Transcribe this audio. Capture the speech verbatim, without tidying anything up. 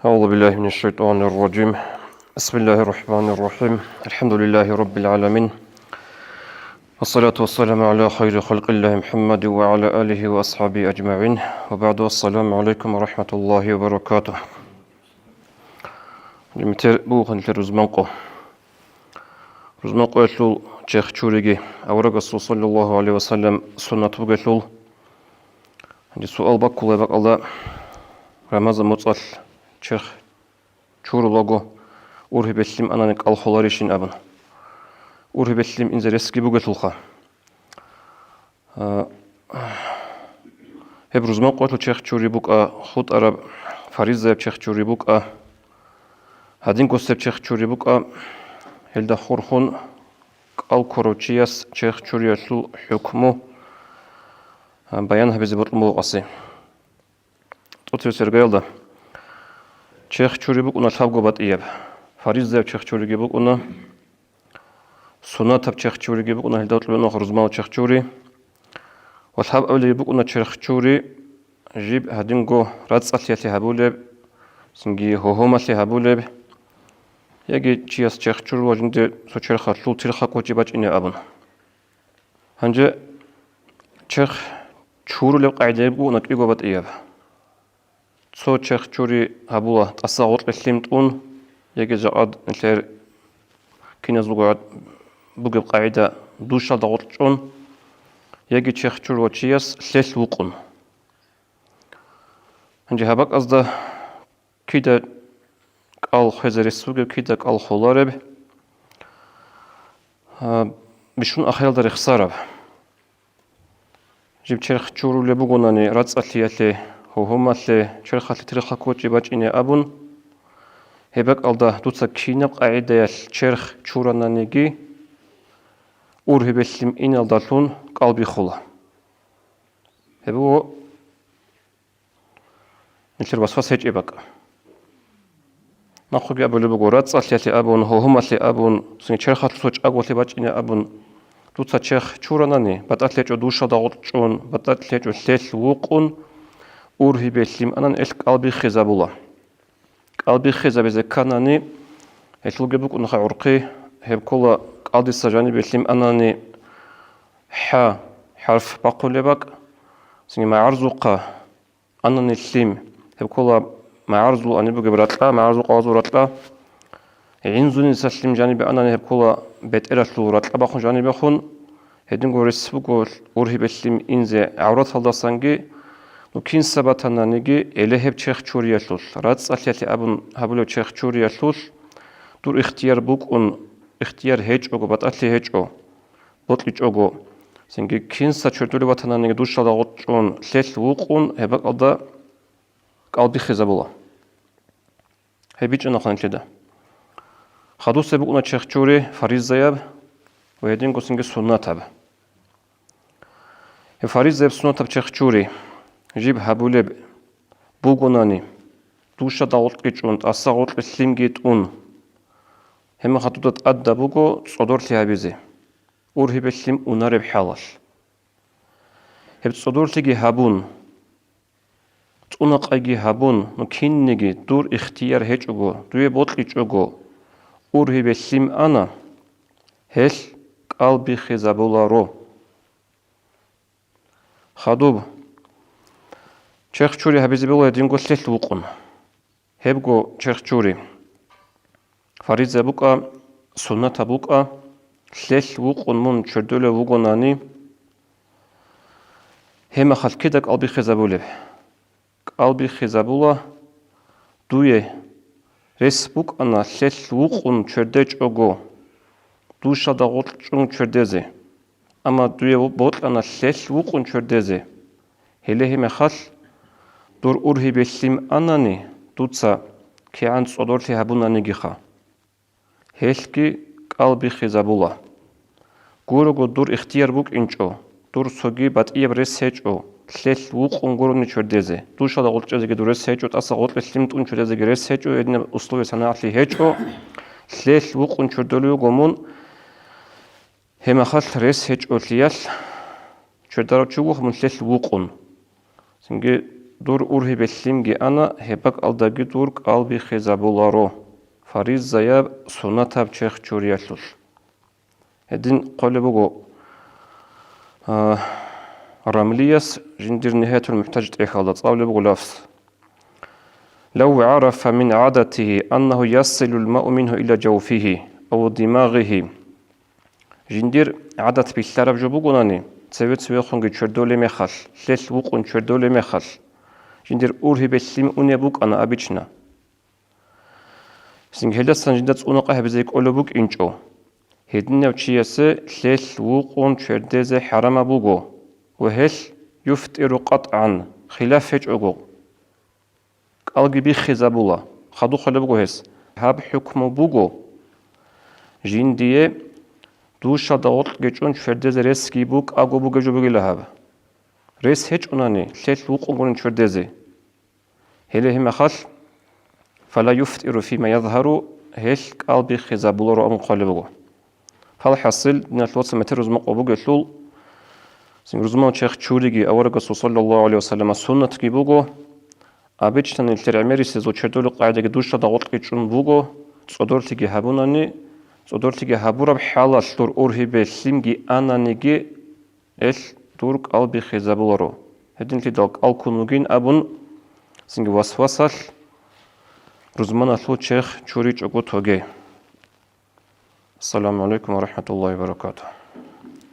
أعوذ بالله من الشيطان الرجيم. بسم الله الرحمن الرحيم. الحمد لله رب العالمين. والصلاة والسلام على خير خلق الله محمد وعلى آله وأصحابه أجمعين. وبعد، السلام عليكم ورحمة الله وبركاته. Жимитер бугъанлъи рузманкъо. Рузманкъоялъул черх чуриги аварагасул саллаллагьу гӀалайгьи ва саллам суннат бугелъул, гьанже суал баккулеб бакӀалда, Рамазан муцӀалъ черх чурулаго, ургьибе лъим анани кӀал холарищин абун. Ургьибе лъим инзе ресги бугелъулха. А, гьеб рузманкъоялъул черх чури букӀа, хутӀараб фаризаяб черх чури букӀа, гьадин госеб черх чури букӀа, гьелда хурхун кӀал ккурав чияс черх чуриялъул хӀукму, а, баян гьабизе бокьун буго къаси. ТӀоцебесеб иргаялда черх чури букӀуна лъабго батӀияб. Фаризаяб черх чуриги букӀуна, суннатаб черх чуриги букӀуна, гьелда кьуна рузмал черх чури. Ва лъабабилеб букӀуна черх чури жиб гьадинго рацӀцӀалъиялъе гьабулеб, цинги гьогьомалъе гьабулеб, яги чияс черх чурула жинде цо черхалъул тирха кочӀи бачӀине абун. Гьанже черх чурулеб къагӀида бугони кӀиго батӀияб. Цо черх чури гьабула тӀаса гъоркье лъим тӀун, яги жакъа нилъер киназулго гӀад-, бугеб къагӀида душалда гъоркь чӀун, яги черх чурулев чияс лъелъ вукъун. Гьанже гьаб бакӀазда кида кӀал хвезе рес бугеб, кида кӀал холареб, а, бищун ахиралда рехсараб. Жиб черх чурулеб бугонани рацӀцӀалъиялъе, гьогьомалъе, черхалъе тирха кочӀи бачӀине абун, гьеб бакӀалда дуца кинаб къагӀидаялъ черх чурананиги, ургьибе лъим иналдалъун кӀал бихула. Гьеб буго нилъер васвас гьечӀеб бакӀ. Нахъеги абулеб буго, рацӀцӀалъиялъе абун, гьогьомалъе абун, цинги черхалъул цо чӀаголъи бачӀине абун, дуца черх чуранани, батӀалъи гьечӀо душалда гъоркь чӀун, батӀалъи гьечӀо лъелъ вукъун, ургьибе лъим анани элъ кӀал биххизабула. КӀал биххизабизе кканани, гьелъулги букӀунаха гӀурхъи, гьеб ккола кӀалдиса жанибе лъим анани хӀа хӀарф бахъулеб бакӀ, цинги магӀарзухъа анани лъим, гьеб ккола магӀарзул ани бугеб ракьа, магӀарзул къвазул ракьа. ГӀинзуниса лъим жанибе анани гьеб ккола бетӀералъул ракьа бахъун жанибехун. Гьединго рес буго ургьибе лъим инзе гӀавраталдасанги, ну кинса батананиги, эле гьеб черх чуриялъулъ, рацӀцӀалъиялъе абун гьабулеб черх чуриялъулъ, дур ихтияр букӀун, ихтияр гьечӀого, батӀалъи гьечӀо, бокьичӀого, цинги кинса чордулев ватананиги душалда гъоркь чӀун лъелъ вукъун, гьеб бакӀалда кӀал биххизабула. Гьеб бичӀчӀана хъанлъида. Хадусеб букӀуна черх чури фаризаяб ва гьединго цинги суннатаб. Гьеб фаризаяб суннатаб черх чури жиб гьабулеб бугонани, душалда гъоркье чӀун, тӀаса гъоркье лъимги тӀун, гьеб мехалъ дуда тӀадаб буго цӀодорлъи гьабизе, ургьибе лъим унареб хӀалалъ. Гьеб цӀодорлъиги гьабун, цӀунакъайги гьабун, ну кинниги дур ихтияр гьечӀого, дуе бокьичӀого, ургьибе лъим ана, гьелъ кӀал биххизабуларо. Хадуб, черх чури гьабизе бегьула гьединго лъелъ вукъун. Гьебго черх чури. Фариза букӀа, суннатаб букӀа, лъелъ вукъун мун чордолев вугонани, гьеб мехалъ кида кӀал биххизабулеб? КӀал биххизабула, дуе рес букӀана лъелъ вукъун чордечӀого, душалда гъоркь чӀун чордезе, амма дуе бокьана лъелъ вукъун чордезе. Гьеле гьеб мехалъ дур ургьибе лъим анани, дуца кигӀан цӀодорлъи гьабунанигиха, гьелъги кӀал биххизабула. Гурого дур ихтияр букӀинчӀо, дур цоги батӀияб рес гьечӀо, лъелъ вукъун гурони чордезе, душалда гъоркь чӀезеги дур рес гьечӀо, тӀаса гъоркье лъим тӀун чордезеги рес гьечӀо, гьединаб условия санагӀалъи гьечӀо, лъелъ вукъун чордолев вуго мун, гьеб мехалъ рес гьечӀолъиялъ чордарав чи вуго мун лъелъ вукъун. Цинги дур ургьибе лъимги ана, гьеб бакӀалдаги дур кӀал биххизабуларо, фаризаяб, суннатаб черх чуриялъулъ. Гьедин хъвалеб буго, а, Рамлияс жиндир Нигьаятул МухӀтаж тӀехьалда цӀалулеб буго лафз: «Лав гӀарафа мин гӀадатигьи аннагьу ясилул мау мингьу иля жавфигьи ав димагъигьи». Жиндир гӀадат билълъараб жо бугонани, цеве-цевехунги чвердолеб мехалъ, лъелъ вукъун чвердолеб мехалъ, жиндир ургьибе лъим унеб букӀана абична. Цинги гьелдасан жинда цӀунакъа гьабизе кӀолеб букӀинчӀо, гьединав чиясе лъелъ вукъун чвердезе хӀарамаб буго ва гьелъ юфтӀиру къатӀгӀан, хилаф гьечӀого, кӀалги биххизабула. Хадуб хъвалеб буго гьес: гьаб хӀукму буго, жиндие душалда гъоркьги чӀун чвердезе ресги букӀаго бугеб жо бугила гьаб. Рес гьечӀунани, лъелъ вукъун гурин чвердезе. Гьеле гьеб мехалъ, «Фала юфтӀиру фима язгьару», гьелъ кӀал биххизабуларо абун хъвалеб буго. Фалхасил, диналъул вацал, метер рузман къо бугелъул, цин рузман черх чуриги аварагасул саллаллагьу гӀалайгьи вассаллама суннатги буго, абичнани лъер гӀемерисезул чвердолеб къагӀидаги душалда гъоркьги чӀун буго, цӀодорлъиги гьабунани, цӀодорлъиги гьабураб хӀалалъ дур ургьибе лъимги ананиги, гьелъ дур кӀал биххизабуларо. Гьединлъидал кӀал ккун вугин абун, цинги васвасалъ рузманалъул черх чуричӀого тоге. Ассаламу гӀалайкум ва рахӀматуллагьи ва баракатугьу.